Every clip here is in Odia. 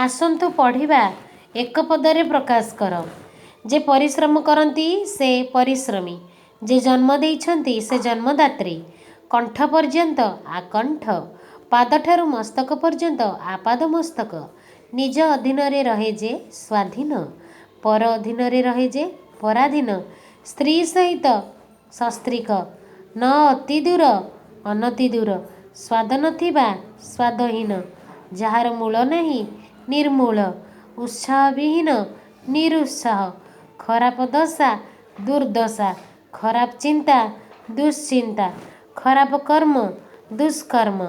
ଆସନ୍ତୁ ପଢ଼ିବା। ଏକ ପଦରେ ପ୍ରକାଶ କର। ଯେ ପରିଶ୍ରମ କରନ୍ତି ସେ ପରିଶ୍ରମୀ। ଯେ ଜନ୍ମ ଦେଇଛନ୍ତି ସେ ଜନ୍ମଦାତ୍ରୀ। କଣ୍ଠ ପର୍ଯ୍ୟନ୍ତ ଆକଣ୍ଠ। ପାଦଠାରୁ ମସ୍ତକ ପର୍ଯ୍ୟନ୍ତ ଆପାଦମସ୍ତକ। ନିଜ ଅଧୀନରେ ରହେ ଯେ ସ୍ୱାଧୀନ। ପର ଅଧୀନରେ ରହେ ଯେ ପରାଧୀନ। ସ୍ତ୍ରୀ ସହିତ ସସ୍ତ୍ରୀକ। ନ ଅତି ଦୂର ଅନତିଦୂର। ସ୍ୱାଦ ନଥିବା ସ୍ୱାଦହୀନ। ଯାହାର ମୂଳ ନାହିଁ ନିର୍ମୂଳ। ଉତ୍ସାହବିହୀନ ନିରୁତ୍ସାହ। ଖରାପ ଦଶା ଦୁର୍ଦ୍ଦଶା। ଖରାପ ଚିନ୍ତା ଦୁଶ୍ଚିନ୍ତା। ଖରାପ କର୍ମ ଦୁଷ୍କର୍ମ।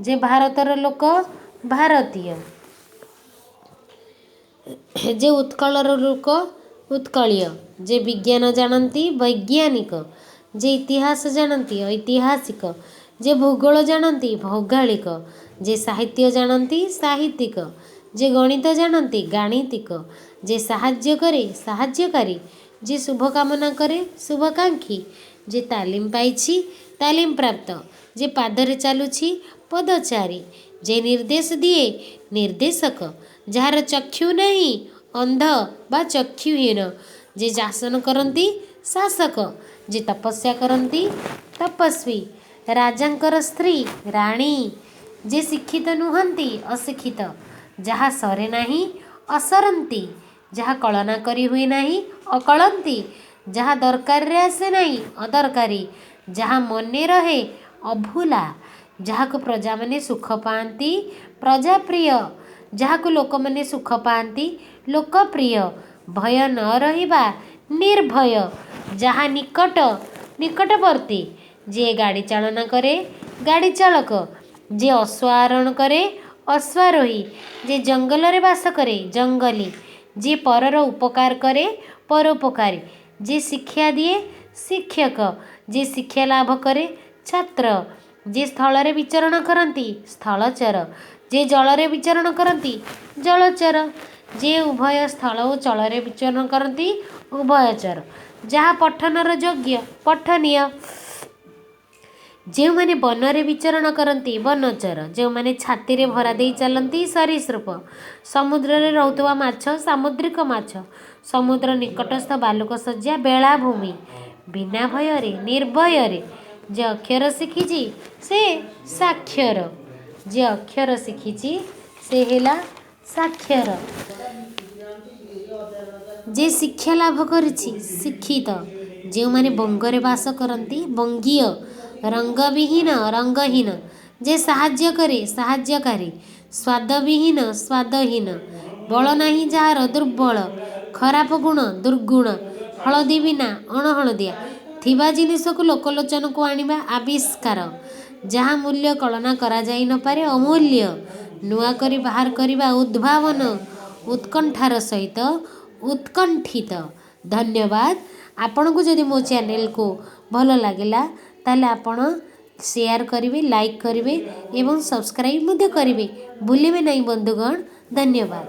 ଯେ ଭାରତର ଲୋକ ଭାରତୀୟ। ଯେ ଉତ୍କଳର ଲୋକ ଉତ୍କଳୀୟ। ଯେ ବିଜ୍ଞାନ ଜାଣନ୍ତି ବୈଜ୍ଞାନିକ। ଯେ ଇତିହାସ ଜାଣନ୍ତି ଐତିହାସିକ। ଯେ ଭୂଗୋଳ ଜାଣନ୍ତି ଭୌଗୋଳିକ। ଯେ ସାହିତ୍ୟ ଜାଣନ୍ତି ସାହିତ୍ୟିକ। ଯେ ଗଣିତ ଜାଣନ୍ତି ଗାଣିତିକ। ଯେ ସାହାଯ୍ୟ କରେ ସାହାଯ୍ୟକାରୀ। ଯେ ଶୁଭକାମନା କରେ ଶୁଭାକାଂକ୍ଷୀ। ଯେ ତାଲିମ ପାଇଛି ତାଲିମପ୍ରାପ୍ତ। ଯେ ପାଦରେ ଚାଲୁଛି ପଦଚାରୀ। ଯେ ନିର୍ଦ୍ଦେଶ ଦିଏ ନିର୍ଦ୍ଦେଶକ। ଯାହାର ଚକ୍ଷୁ ନାହିଁ ଅନ୍ଧ ବା ଚକ୍ଷୁହୀନ। ଯେ ଶାସନ କରନ୍ତି ଶାସକ। ଯେ ତପସ୍ୟା କରନ୍ତି ତପସ୍ୱୀ। ରାଜାଙ୍କର ସ୍ତ୍ରୀ ରାଣୀ। ଯେ ଶିକ୍ଷିତ ନୁହନ୍ତି ଅଶିକ୍ଷିତ। ଯାହା ସରେ ନାହିଁ ଅସରନ୍ତି। ଯାହା କଳନା କରି ହୁଏ ନାହିଁ ଅକଳନ୍ତି। ଯାହା ଦରକାରରେ ଆସେ ନାହିଁ ଅଦରକାରୀ। ଯାହା ମନେ ରହେ ଅଭୁଲା। ଯାହାକୁ ପ୍ରଜାମାନେ ସୁଖ ପାଆନ୍ତି ପ୍ରଜାପ୍ରିୟ। ଯାହାକୁ ଲୋକମାନେ ସୁଖ ପାଆନ୍ତି ଲୋକପ୍ରିୟ। ଭୟ ନ ରହିବା ନିର୍ଭୟ। ଯାହା ନିକଟ ନିକଟବର୍ତ୍ତୀ। ଯିଏ ଗାଡ଼ି ଚାଳନା କରେ ଗାଡ଼ି ଚାଳକ। ଯିଏ ଅଶ୍ୱ ଆରୋହଣ କରେ ଅଶ୍ୱାରୋହୀ। ଯିଏ ଜଙ୍ଗଲରେ ବାସ କରେ ଜଙ୍ଗଲୀ। ଯିଏ ପରର ଉପକାର କରେ ପରୋପକାରୀ। ଯିଏ ଶିକ୍ଷା ଦିଏ ଶିକ୍ଷକ। ଯିଏ ଶିକ୍ଷା ଲାଭ କରେ ଛାତ୍ର। ଯିଏ ସ୍ଥଳରେ ବିଚରଣ କରନ୍ତି ସ୍ଥଳଚର। ଯିଏ ଜଳରେ ବିଚରଣ କରନ୍ତି ଜଳଚର। ଯିଏ ଉଭୟ ସ୍ଥଳ ଓ ଚଳରେ ବିଚରଣ କରନ୍ତି ଉଭୟଚର। ଯାହା ପଠନର ଯୋଗ୍ୟ ପଠନୀୟ। ଯେଉଁମାନେ ବନରେ ବିଚରଣ କରନ୍ତି ବନଚର। ଯେଉଁମାନେ ଛାତିରେ ଭରା ଦେଇ ଚାଲନ୍ତି ସରୀସୃପ। ସମୁଦ୍ରରେ ରହୁଥିବା ମାଛ ସାମୁଦ୍ରିକ ମାଛ। ସମୁଦ୍ର ନିକଟସ୍ଥ ବାଲୁକାଶଯ୍ୟା ବେଳାଭୂମି। ବିନା ଭୟରେ ନିର୍ଭୟରେ। ଯେ ଅକ୍ଷର ଶିଖିଛି ସେ ସାକ୍ଷର। ଯେ ଅକ୍ଷର ଶିଖିଛି ସେ ହେଲା ସାକ୍ଷର। ଯେ ଶିକ୍ଷା ଲାଭ କରିଛି ଶିକ୍ଷିତ। ଯେଉଁମାନେ ବଙ୍ଗରେ ବାସ କରନ୍ତି ବଙ୍ଗୀୟ। ରଙ୍ଗବିହୀନ ରଙ୍ଗହୀନ। ଯେ ସାହାଯ୍ୟ କରେ ସାହାଯ୍ୟକାରୀ। ସ୍ୱାଦବିହୀନ ସ୍ୱାଦହୀନ। ବଳ ନାହିଁ ଯାହାର ଦୁର୍ବଳ। ଖରାପ ଗୁଣ ଦୁର୍ଗୁଣ। ହଳଦୀ ବିନା ଅଣହଳଦିଆ। ଥିବା ଜିନିଷକୁ ଲୋକଲୋଚନକୁ ଆଣିବା ଆବିଷ୍କାର। ଯାହା ମୂଲ୍ୟ କଳନା କରାଯାଇ ନପାରେ ଅମୂଲ୍ୟ। ନୂଆ କରି ବାହାର କରିବା ଉଦ୍ଭାବନ। ଉତ୍କଣ୍ଠାର ସହିତ ଉତ୍କଣ୍ଠିତ। ଧନ୍ୟବାଦ। ଆପଣଙ୍କୁ ଯଦି ମୋ ଚ୍ୟାନେଲକୁ ଭଲ ଲାଗିଲା, ତାହେଲେ ଆପଣ ସେୟାର କରିବେ, ଲାଇକ୍ କରିବେ ଏବଂ ସବସ୍କ୍ରାଇବ୍ ମଧ୍ୟ କରିବେ। ଭୁଲିବେ ନାହିଁ ବନ୍ଧୁଗଣ। ଧନ୍ୟବାଦ।